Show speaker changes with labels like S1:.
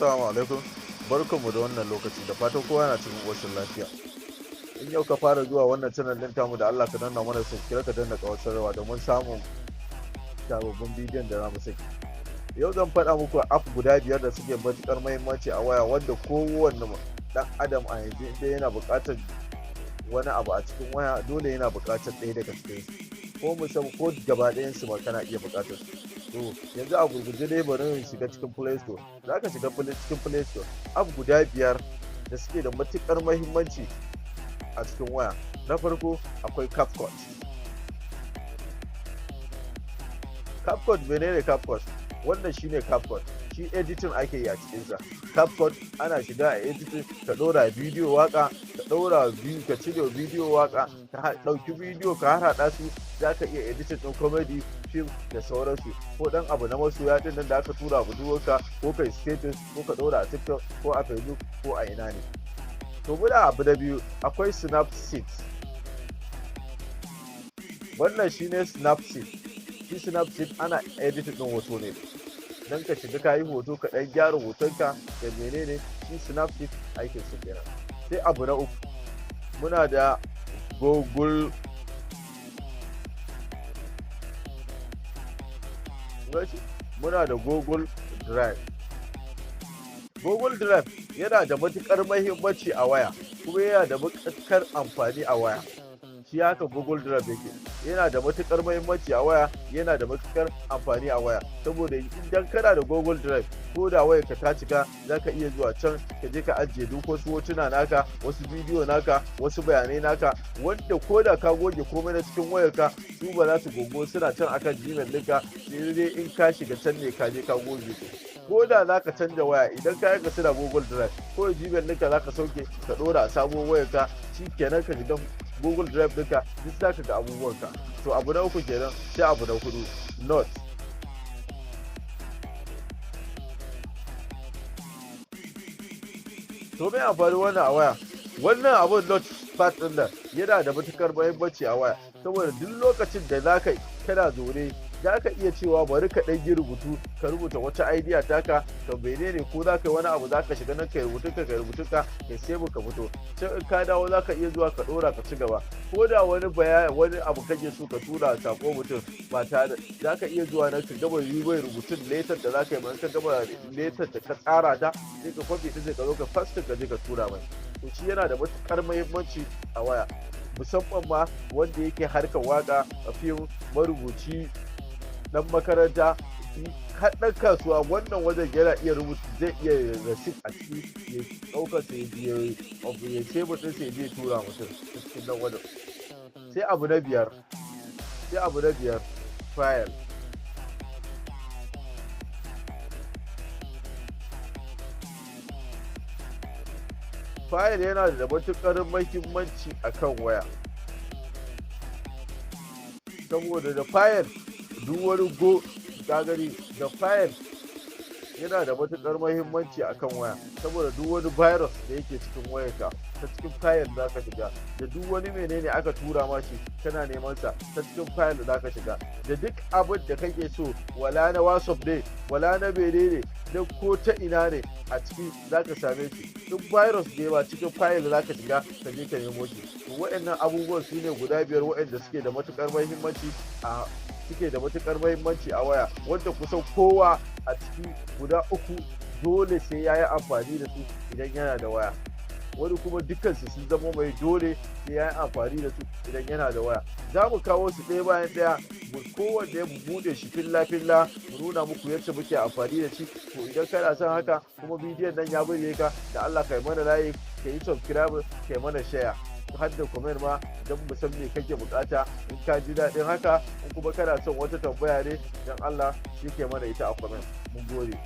S1: Assalamu alaikum, barkanmu da wannan lokaci, da fatan kowa yana cikin ƙoshin lafiya. In yau ka fara zuwa wannan channel ɗin tamu, da Allah ka danna mana subscribe, ka danna ƙawar sanarwa domin samun sababbin bidiyon da zamu saki. Yau zan faɗa muku app guda biyar da suke matuƙar muhimmanci a waya, wanda kowanne ɗan adam a yanzu inda yana buƙatar wani abu a cikin waya, dole yana buƙatar ɗaya daga cikin su, ko musamman ko gaba ɗayan su ma kana iya buƙatar su. To, yanzu a gurguje dai bari in shiga cikin Play Store. Za ka shiga cikin Play Store, app guda biyar da suke da matuƙar muhimmanci a cikin waya. Na farko akwai CapCut. CapCut, menene CapCut? Wannan shine CapCut. Shi editing ake yi a cikinsa. CapCut ana shiga a editing, ka ɗora bidiyo waka, ka ɗora ka cire bidiyo waka, ka ɗauki bidiyo ka harhaɗa su. Za ka iya editing ɗin comedy, film da sauransu, ko ɗan abu na masoya ɗin nan da aka tura budurwarka, ko kai status, ko ka ɗora a TikTok ko a Facebook ko a ina ne. To, muna abu na biyu, akwai Snapseed. Wannan shine Snapseed. Shi Snapseed ana editing ɗin hoto ne, dan ka shiga ka yi hoto, ka ɗan gyara hotonka da menene. Shi Snapseed aikin su kenan. Sai abu na uku, muna da Google. Muna da Google Drive. Google Drive yana da matuƙar mahimmanci a waya, kuma yana da matuƙar amfani a waya. Shi haka Google Drive yake, yana da matuƙar mahimmanci a waya, yana da matuƙar amfani a waya, saboda idan kana da Google Drive, ko da wayar ka ta cika, za ka iya zuwa can ka je ka ajiye duk wasu hotuna naka, wasu bidiyo naka, wasu bayanai naka, wanda ko da ka goge komai na cikin wayarka, su ba za su gogo, suna can akan Gmail ɗinka, sai dai in ka shiga can ne ka je ka goge su. Ko da za ka canza waya, idan ka yanka suna Google Drive ko Gmail ɗinka, za ka sauke ka ɗora a sabuwar wayarka, shi kenan, ka shiga Google Drive ɗinka, duk za ka ga abubuwanka. To, abu na uku kenan. Sai abu na hudu, Note. To, me amfani wannan a waya? Wannan abun Notepad ɗin nan yana da matukar muhimmanci a waya, saboda duk lokacin da za ka kana zaune, za ka iya cewa bari ka ɗan yi rubutu, ka rubuta wata idea taka, ka menene, ko za ka yi wani abu, za ka shiga nan ka yi rubutun ka, ka sai ka fito. Sai in ka dawo, za ka iya zuwa ka ɗora ka ci gaba. Ko da wani bayani, wani abu kake so ka tura sako mutum, ba tare za ka iya zuwa nan ka gama yi mai rubutun letter da za ka yi mai. Ka gama letter da ka tsara ta, sai ka kwafi ta, sai ka zo ka paste, ka je ka tura mai. To, shi yana da matuƙar muhimmanci a waya, musamman ma wanda yake harkar waka, a fim, marubuci, dan makaranta, har ɗan kasuwa. Wannan wajen yana iya rubuta, zai iya receipt a ciki, ya ɗauka sai ya ya save ɗin, sai ya tura mutum cikin nan wajen. Sai abu na biyar, file. File yana da matuƙar mahimmanci a kan waya, saboda da file duk wani go gani da file yana da matuƙar mahimmanci a kan waya, saboda duk wani virus da yake cikin wayarka, ta cikin file za ka shiga, da duk wani menene aka tura ma shi kana neman sa, ta cikin file za ka shiga, da duk abin da kake so, wala na WhatsApp ne, wala na menene, da ko ta ina ne a ciki za ka same shi. Duk virus da yawa cikin file za ka shiga ka je ka nemo shi. To, waɗannan abubuwan su ne guda biyar waɗanda suke da matuƙar muhimmanci a waya, wanda kusan kowa a ciki guda uku dole sai ya yi amfani da su idan yana da waya. Wani kuma dukansu sun zama mai dole sai ya yi amfani da su idan yana da waya. Za mu kawo su ɗaya bayan ɗaya, mu kowanne mu buɗe shi filla filla, mu nuna muku yadda muke amfani da shi. To, idan kana son haka, kuma bidiyon nan ya burge ka, da Allah kai mana like, ka yi subscribe, kai mana share, har da comment ma, don mu san me kake bukata. In ka ji daɗin haka, in kuma kana son wata tambaya ne, don Allah shi ke mana ita a comment. Mun gode.